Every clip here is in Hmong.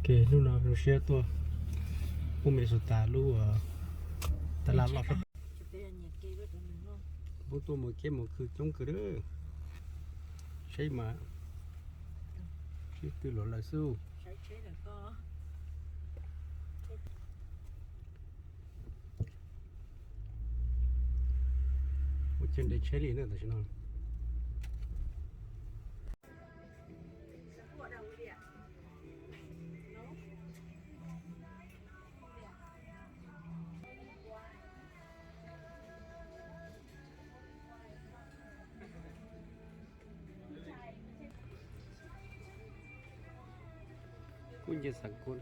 Ces hnub no zoo siab tuaj pub Minnesota lub taj laj loj sab pem. Pub tuaj mus kiab mus khw coob kawg lawm. Tsheb mas sib tw luam lawm xwb. Ua ciav nres tsheb li na tam sim no. Kuj nce xav kuv.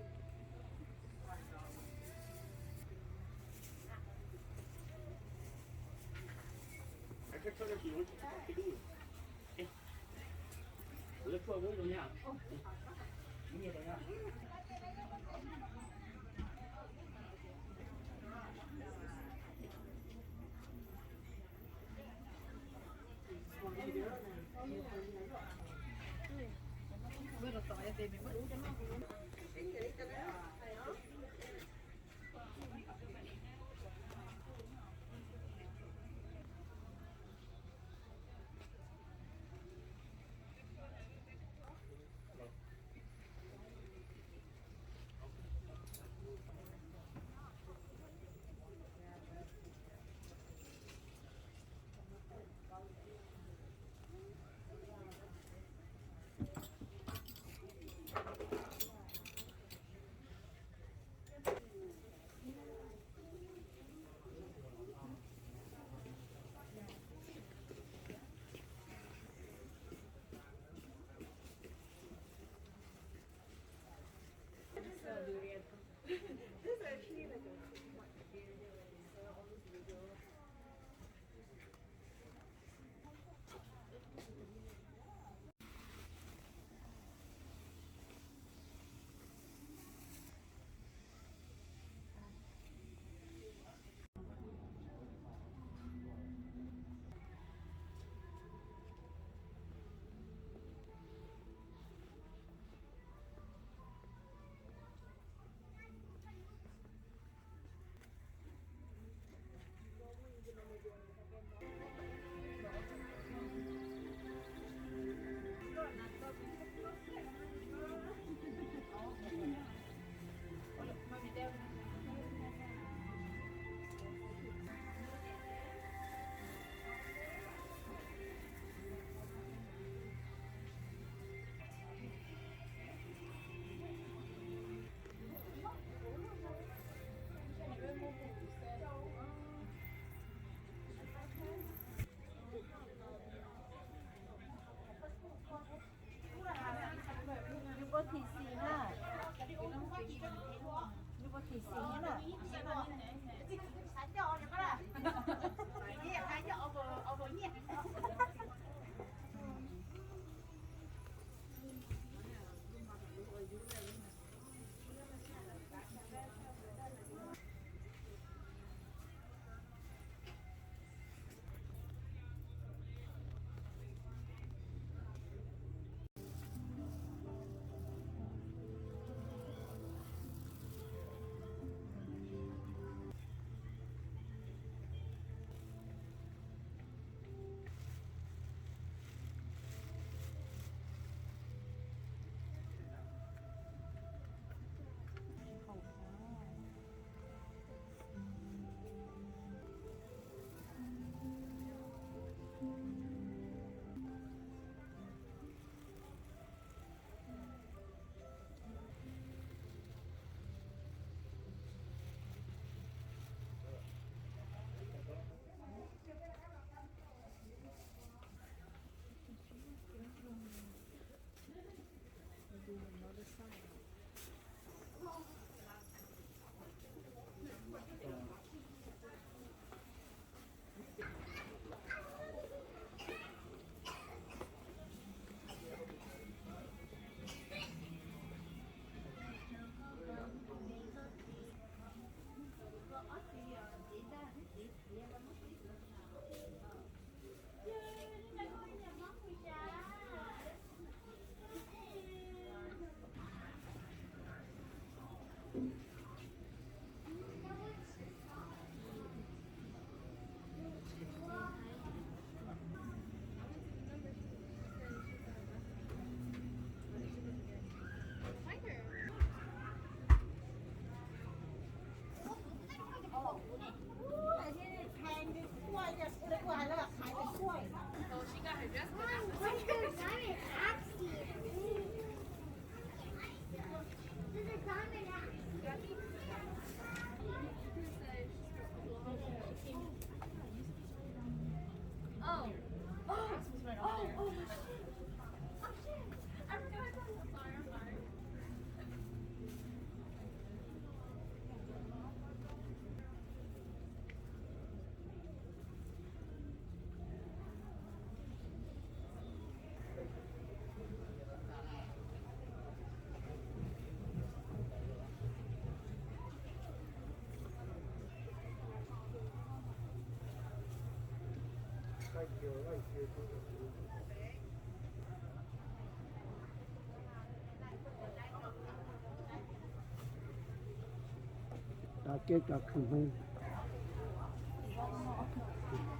Cov kev cov khwv hmoob,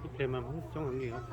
ib pliag mas hmoob coob heev li os.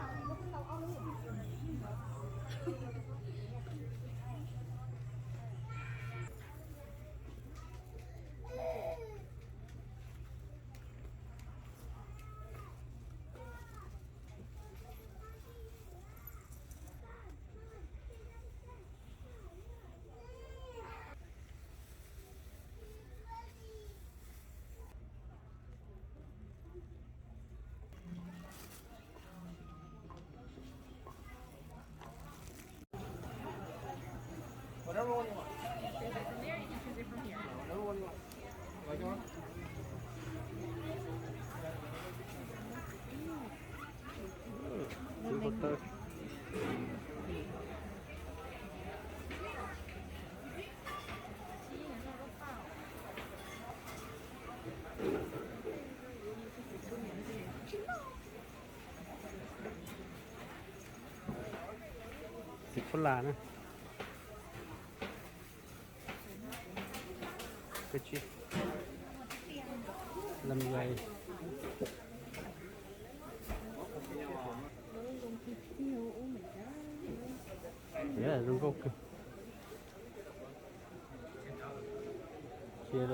Xim khub las na. Kab tsib, lam yais. Zoo nkauj kawg. Cia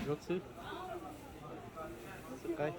zaub xwb, xwb qaib.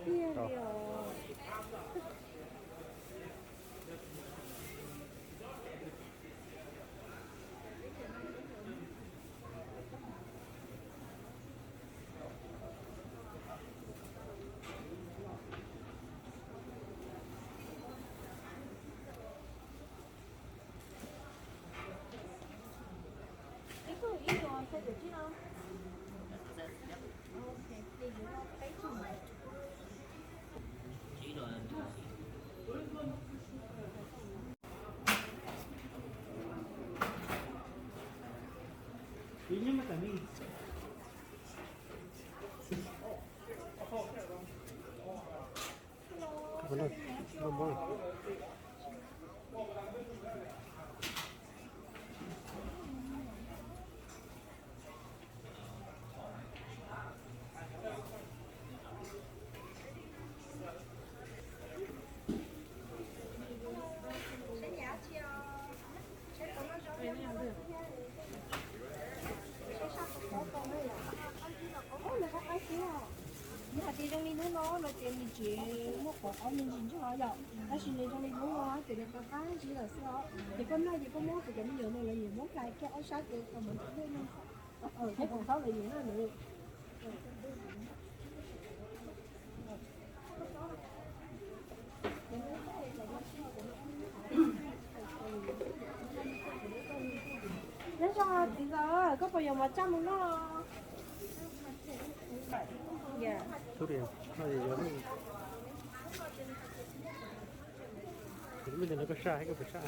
Nws hais tias zoo li hnub no no ces nws tsis muaj qhov qaub me ntsis ntshe yom, tab sis nws zoo li hnub no ces nws qab qab zib lawm xwb os. Ces koj noj ces koj muab kuv cov me nyuam no lawv nyiam muab hlais kiag ob sab ces tau mus nrog noj. Ces kuv thaub lawv nyiam noj nws. Nyob zoo txiv ntxawm, koj puas yuav mov tsaj mus noj? Tus me ntawd koj saj, koj puas saj?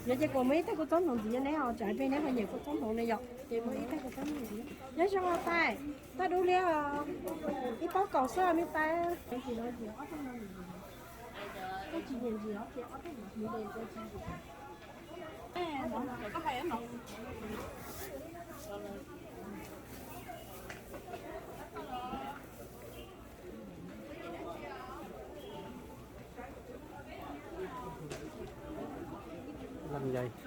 Yog ces kuv muaj ib tag kua txob hmoov ntxiv neb os, tsam peb neb ho nyiam kua txob hmoov ne yom, ces muaj ib tag kua txob hmoov ntxiv. Nyob zoo os tais, toj dub liab os, ib pob kaum xwb me tais. Koj tsis nyiam ntsim os ces ob tug hmoov de koj tsis nyiam. Lam yais.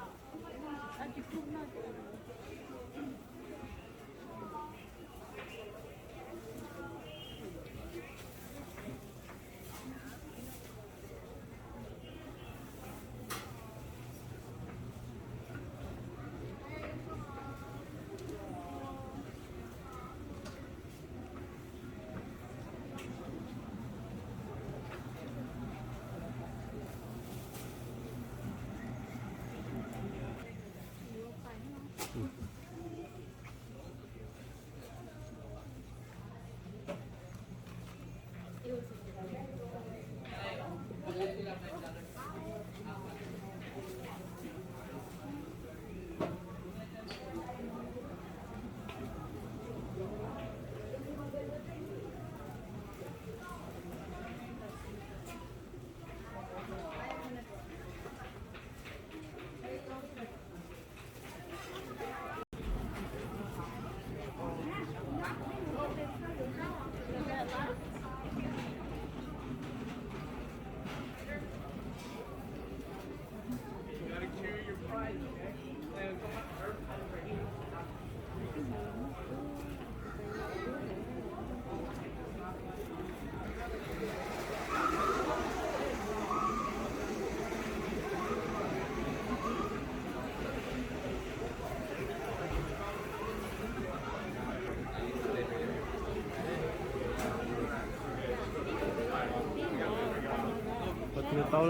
Tau.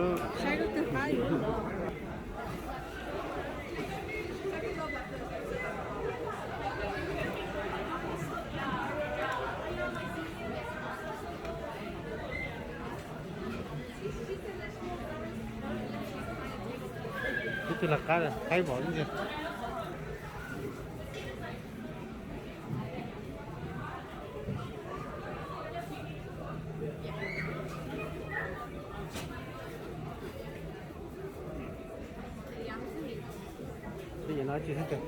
Ib tug laj qab qaib vos ib ntsis. Tej no tsis xwb.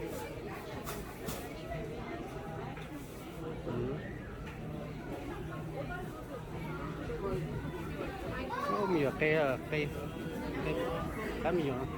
Me nyuam qe, qe, qab me nyuam.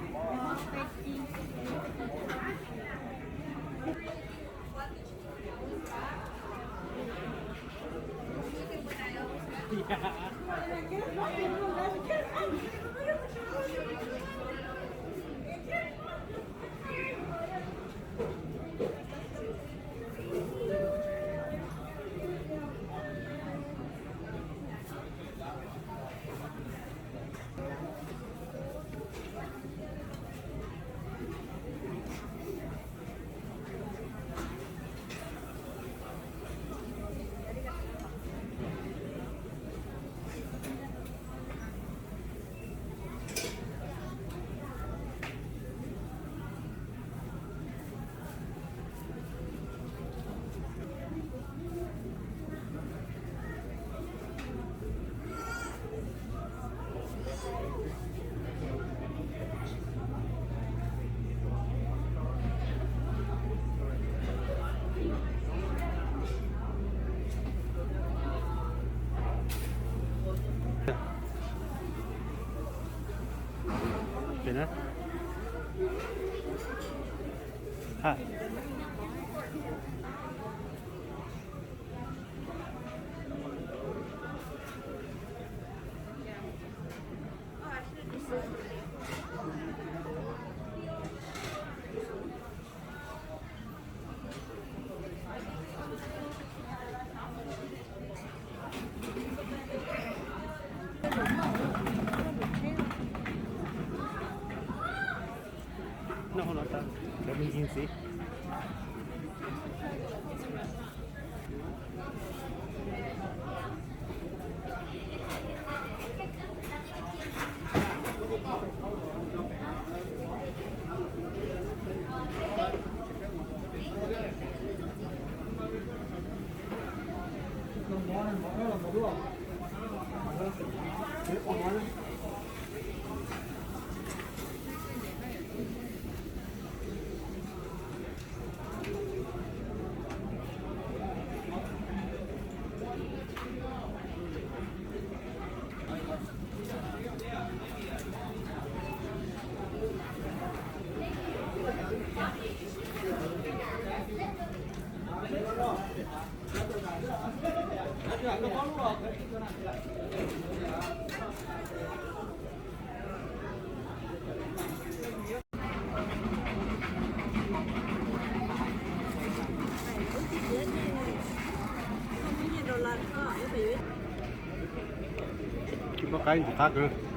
Noj hauv no tag, cov me ntsis ntxiv. Tsis pom qab, tsis qab kawg.